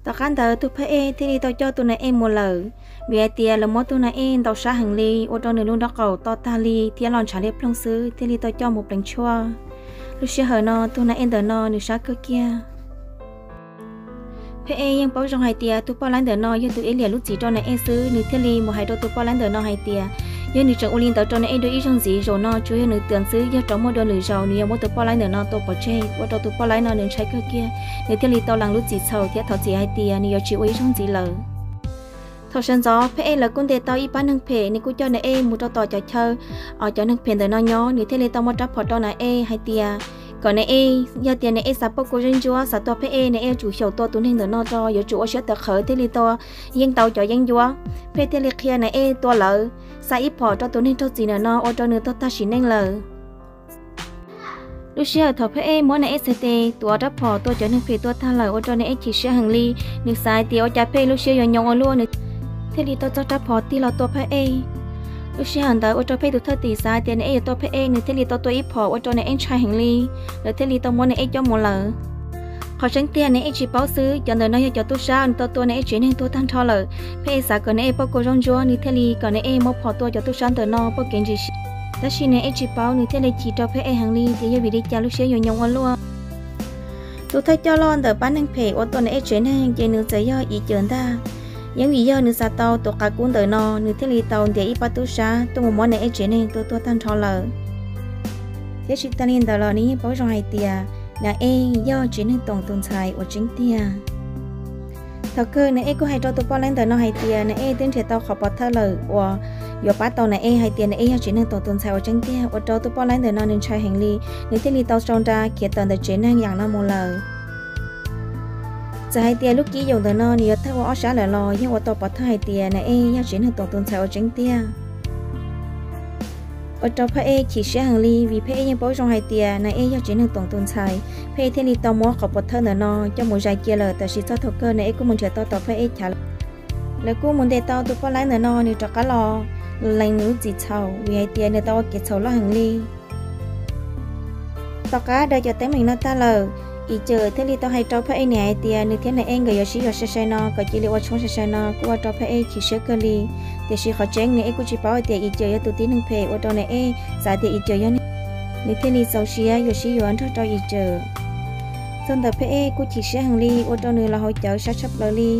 Tom qab ntawd tus phab ej thiaj li tau coj tus nais ej mus lawm, vim hais tias lawv muab tus nais ej ntaus sab heev li, ua rau nws lub nraub qaum to tag li thiab los ntshav liab ploog xwb, thiaj li tau coj mus pleev tshuaj. Lub sij hawm no tus nais ej ntawm no nws sab kawg kiag. Phab ej yeej paub zoo hais tias tus poj laib ntawm no yog tus iab liam lub txim rau nais ej xwb, nws thiaj li mus hais rau tus poj laib ntawm no hais tias yog nws tseem ua li ntawd rau nais ej dua ib zaug ntxiv, zaum no tsuas yog nws twm xwb, yog rov muaj dua lwm zaus nws yuav muab tus poj laib ntawm no tua pov tseg. Ua rau tus poj laib no nws ntshai kawg kiag, nws thiaj li tau lees lub txim txhaum thiab thov txim hais tias nws yuav tsis ua ib zaug ntxiv lawm. Thaum sawv ntxov phab ej lawv kuj ntes tau ib pab neeg phem, nws kuj coj nais ej mus rau tom cov chaw cov neeg phem ntawm no nyob, nws thiaj li tau muab rab phom rau nais ej hais tias kom nais ej, yog tias nais ej xav pauj kua zaub ntsuab, xav tua phab ej, nais ej yuav tsum xyaum tua tus neeg ntawm no tso, yuav tsum ua siab tawv qhawv thiaj li tua yeej tau cov yeeb ncuab. Phab ej thiaj li qhia nais ej tua lawv, xa ib phom rau tus neeg raug txim ntawm no ua rau nws tuag tag sim neej lawm. Lub sij hawm thaum phab ej muab nais ej txhais tes tuav rab phom tua cov neeg phem tuag tag lawm ua rau nais ej chim siab heev li, nws xav hais tias ua cas phab ej lub siab yuav nyoos ua luaj, nws thiaj li tau txog rab phom tig los tua phab ej. Lub sij hawm ntawd ua rau phab ej tus thwj tim xav hais tias nais ej yuav tua phab ej, nws thiaj li tau tua ib phom ua rau nais ej ntshai heev li, lawv thiaj li tau muab nais ej coj mus lawm. Qhov tseeb tiag nais ej tsis paub xwb, cov ntawm no yog cov tub sab nws tau tua nais ej tsev neeg tuag tag nrho lawm. Phab ej xav kom nais ej pauj kua zaub ntsuab, nws thiaj li kom nais ej muab phom tua cov tub sab ntawm no pauj kev ntsis siab. Tab sis nais ej tsis paub, nws thiaj li chim rau phab ej heev li tias yog vim li cas lub siab yuav nyoos ua luaj. Tus thawj coj loj ntawm pab neeg phem uas tua nais ej tsev neeg ces nws txawm yog Yim Cawm ntag. Yeej vim yog nws xav tau tus qav kub ntawm no, nws thiaj li tau ntiav ib pab tub sab tuaj mus muab nais ej tsev neeg tua tuag tag nrho lawm. Thiab tsis tas li ntawd los nws yeej paub zoo hais tias nais ej yog tsev neeg Toom tus ntxhais uas tseeb tiag. Thaum kawg nais ej kuj hais rau tus poj laib ntawm no hais tias nais ej twb nrhiav tau qhov pov thawj lawm uas yuav pab tau nais ej hais tias nais ej yog tsev neeg Toom tus ntxhais uas tseeb tiag, ua rau tus poj laib ntawm no nws ntshai heev li, nws thiaj li tau sau nra khiav tawm ntawm tsev neeg yam no mus lawm. Txawm hais tias lub kib yaum ntawm no nws yuav tawg ua ob sab lawm los yeej ua tau pov thawj hais tias nais ej yog tsev neeg Toom tus ntxhais uas tseeb tiag. Ua rau phab ej chim siab heev li vim phab ej yeej paub zoo hais tias nais ej yog tsev neeg Toom tus ntxhais. Phab ej thiaj li tau muab qhov pov thawj ntawm no coj mus zais cia lawm, tab sis txog thaum kawg nais ej kuj mus nrhiav tau tom phab ej chav lawm. Lawv kuj mus ntes tau tus poj laib ntawm no nws rov qab los lees nws lub txim txhaum vim hais tias nws tau ua kev txhaum loj heev li. Tom qab daws cov teeb meem no tag lawm, Yim Cawm thiaj li tau hais rau phab ej niam hais tias nws thiab nais ej nkawd yuav sib yuav sai sai no kom cia li ua tshoob sai sai no, kuj ua rau phab ej chim siab kawg li. Tiam sis qhov tseeb nais ej kuj tsis paub hais tias Yim Cawm yog tus tib neeg phem, ua rau nais ej xav tias Yim Cawm yog neeg, nws thiaj li txaus siab yuav sib yuav nrog rau Yim Cawm. Txog ntawm phab ej kuj chim siab heev li, ua rau nws los haus cawv sab tshaj plaws li.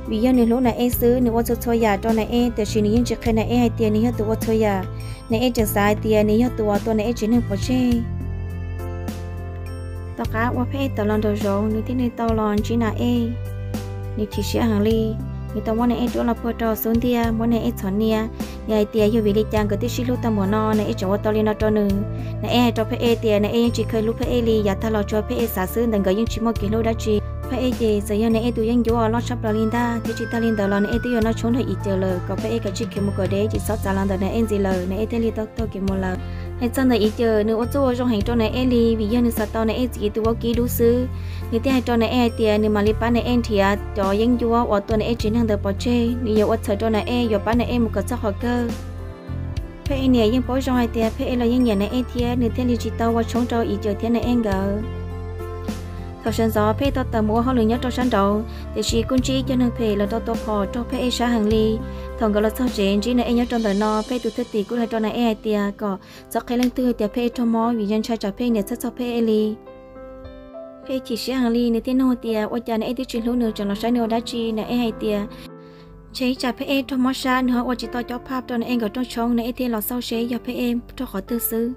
Vim yog nws hlub nais ej xwb, nws ua txhua txhua yam rau nais ej, tiam sis nws yeej tsis qhia nais ej hais tias nws yog tus ua txhua yam. Nais ej tseem xav hais tias nws yog tus uas tua nais ej tsev neeg pov tseg. Tom qab uas phab ej tawm los nraum zoov, nws thiaj li tau los ntsib nais ej, nws chim siab heev li. Nws tau muab nais ej ruab los puag rau xub ntiag, muab nais ej txhom nias. Nws hais tias yog vim li cas nkawd twb sib hlub tau npaum no, nais ej tseem ua tau li no rau nws. Nais ej hais rau phab ej tias nais ej yeej tsis kheev hlub phab ej li, yav tag los tsuas phab ej xav xwb, ntawm nkawd yeej tsis muaj kev hlub dab tsi. Phab ej ces txawm yog nais ej tus yeeb ncuab loj tshaj plaws li ntag, thiab tsis tas li ntawd los nais ej twb yuav noj tshoob nrog Yim Cawm lawm, kom phab ej kav tsij khiav mus kom deb, tsis txhob txav los ntawm nais ej ntxiv lawm. Nais ej thiaj li tau taug kev mus lawm. Hais txog ntawm Yim Cawm, nws ua txuj ua zoo heev rau nais ej li, vim yog nws xav tau nais ej txiv tus vaub kib dub xwb. Nws thiaj hais rau nais ej hais tias nws mam li pab nais ej nrhiav cov yeeb ncuab uas tua nais ej tsev neeg ntawd pov tseg, nws yuav ua txhawm rau nais ej, yuav pab nais ej mus kom txog qhov kawg. Phab ej niam yeej paub zoo hais tias phab ej los yeej nyiam nais ej thiab, nws thiaj li tsis tau ua tshoob rau Yim Cawm thiab nais ej nkawd. Thaum sawv ntxov phab ej tau tawm mus ua hauj lwm nyob rau sab nraud, tiam sis kuj ntsib ib co neeg phem los rau tua phom raug phab ej sab heev li. Thaum nkawd los txog tsev ntsib nais ej nyob rau ntawm no, phab ej tus thwj tim kuj hais rau nais ej hais tias kom txhob qhia leej twg tias phab ej raug mob, vim yog ntshai tsam phab ej niam txhawj txog phab ej li. Phab ej chim siab heev li, nws thiaj nug tias ua cas nais ej twb tsis hlub nws tseem los saib nws ua dab tsi. Nais ej hais tias ntshe ib tsam phab ej raug mob sab, nws ho ua tsis tau cob phaj rau nais ej nkawd rooj tshoob, nais ej thiaj los xauj seb yog phab ej raug qhov twg xwb.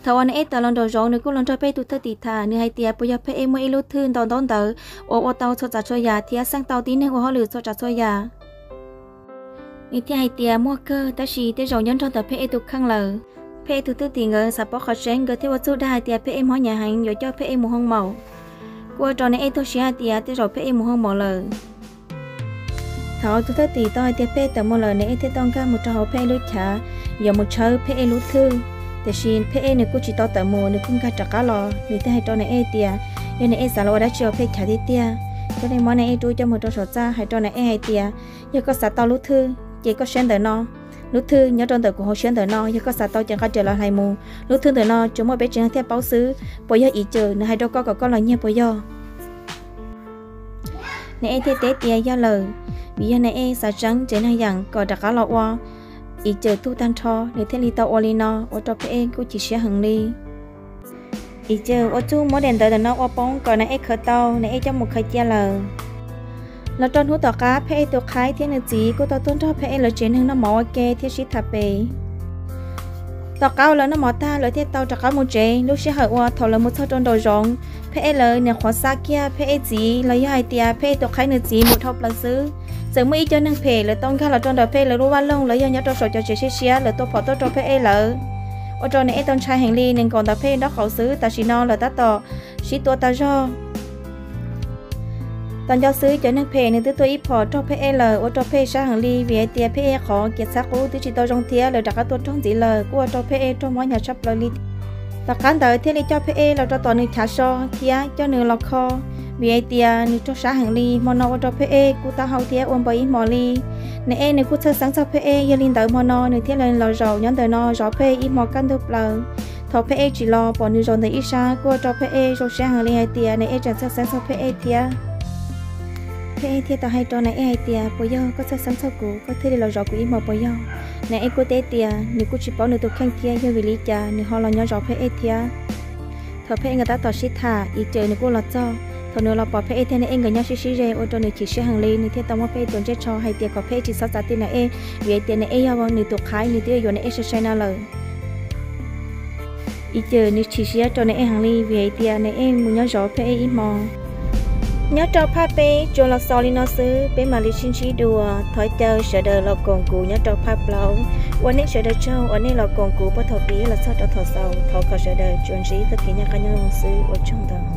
Thaum uas nais ej tawm los nraum zoov, nws kuj los nrog phab ej tus thwj tim tham, nws hais tias puas yog phab ej muaj ib lub thwj ntau ntaub ntawv uas ua tau txhua tsav txhua yam thiab xeej tau tib neeg ua hauj lwm txhua tsav txhua yam. Nws thiaj hais tias muaj kawg, tab sis tej zaum nyob nrog ntawm phab ej tus kheej lawm. Phab ej tus thwj tim nkawd xav paub qhov tseeb, nkawd thiaj ua txuj dag hais tias phab ej mob hnyav heev, yuav coj phab ej mus hoo maum. Kuj ua rau nais ej tuag siab hais tias tej zaum phab ej mus hoo maum lawm. Thaum tus thwj tim tau hais tias phab ej tawm mus lawm, nais ej thiaj tau nkag mus rau hauv phab ej lub chav, yuav mus tshawb phab ej lub thwj. Tiam sis phab ej nws kuj tsis tau tawm mus, nws kuj nkag rov qab los, nws thiaj hais rau nais ej tias yog nais ej xav los ua dab tsi hauv phab ej chav tiag tiag. Thiaj li muab nais ej rub coj mus rau saum txaj, hais rau nais ej hais tias yog koj xav tau lub thwj ces koj saib ntawm no. Lub thwj nyob rau ntawm kuv hauv siab ntawm no, yog koj xav tau ces nqa riam los hlais mus. Lub thwj ntawm no tsuas muaj peb tsev neeg thiaj paub xwb. Puas yog Yim Cawm nws hais rau koj kom koj los nyiag puas yog? Nai Ej thiaj teb tias yog lawm, vim yog Nai Ej xav tseeb tsev neeg yeem kom rov qab los ua Ib Cawm tug tag nrho, nws thiaj li tau ua li no, ua rau Pheb Ej kuj chim siab heev li. Ib Cawm ua txuj muab daim ntawv ntawm no ua poob kom Nai Ej khaws tau, Nai Ej coj mus khaws cia lawm. Los rau hnub tom qab Pheb Ej tus qhaib thiab nws txiv kuj tau tuaj nrog Pheb Ej lawv tsev neeg noj mov ua ke thiab sib tham pem. Tom qab uas lawv noj mov tag, lawv thiaj tau rov qab mus tsev. Lub sij hawm uas thaum lawv mus txog rau nraum zoov, Pheb Ej lawv nyuam qhuav xa kiag Pheb Ej txiv los yog hais tias Pheb Ej tus qhaib nws txiv mus dhau plaws xwb, txawm muaj ib co neeg phem lawv tau nkag los rau ntawm Pheb Ej lawv lub vaj loog los yog nyob rau saum cov tsev siab siab lawv tua phom tuaj rau Pheb Ej lawm, ua rau Nai Ej tau ntshai heev li. Nws nkaum ntawm Pheb Ej nraub qaum xwb, tam sim no lawv tab tom sib tua tas zog. Tom ncauj xwb cov neeg phem nws twb tua ib phom raug Pheb Ej lawm, ua rau Pheb Ej sab heev li, vim hais tias Pheb Ej qhov kiav txhab qub twb tsis tau zoo thiab lawv rov qab tua raug ntxiv lawm, kuj ua rau Pheb Ej raug mob hnyav tshaj plaws li. Tom qab ntawd thiaj li coj Pheb Ej los rau tom nws chav so thiab coj nws los kho, vim hais tias nws raug sab heev li. Hmo no ua rau Pheb Ej kuj taub hau thiab ua npau ib hmos li. Nai Ej nws kuj txhawj xeeb txog Pheb Ej, yog li ntawd hmo no nws thiaj li los zaum nyob ntawm no zov Pheb Ej ib hmos kaj ntug plaws. Thaum Pheb Ej tsis los, pom nws zaum ntawm ib sab kuj ua rau Pheb Ej zoo siab heev li hais tias Nai Ej tseem txhawj xeeb txog Pheb Ej thiab. Pheb Ej thiaj tau hais rau Nai Ej hais tias, puas yog koj txhawj xeeb txog kuv, koj thiaj li los zov kuv ib hmos puas yog? Nai Ej kuj teb tias nws kuj tsis paub nws tus kheej thiab yog vim li cas nws ho los nyob zov Pheb Ej thiab. Thaum Pheb Ej nkawd tab tom sib tham, Ib Cawm nws kuj los txog. Thaum nws los pom Pheb Ej thiab Nai Ej nkawd nyob sib sib ze, ua rau nws chim siab heev li, nws thiaj tau muab Pheb Ej tus ntsej tsho hais tias kom Pheb Ej tsis txhob txav ti Nai Ej, vim hais tias Nai Ej yog nws tus qhaib, nws twb yuav Nai Ej sai sai no lawm. Ib Cawm nws chim siab rau Nai Ej heev li, vim hais tias Nai Ej mus nyob zov Pheb Ej ib hmo. Nyob rau phaj peb tsuas los xaus li no xwb, peb mam li sib ntsib dua. Thov caw sawv daws los koom kuv nyob rau phaj plaub. Ua nej sawv daws tsaug uas nej los koom kuv puag thaum pib los txog rau thaum xaus. Thov kom sawv daws tsuas ntsib txoj kev nyob qab nyob zoo xwb, ua tsaug ntau.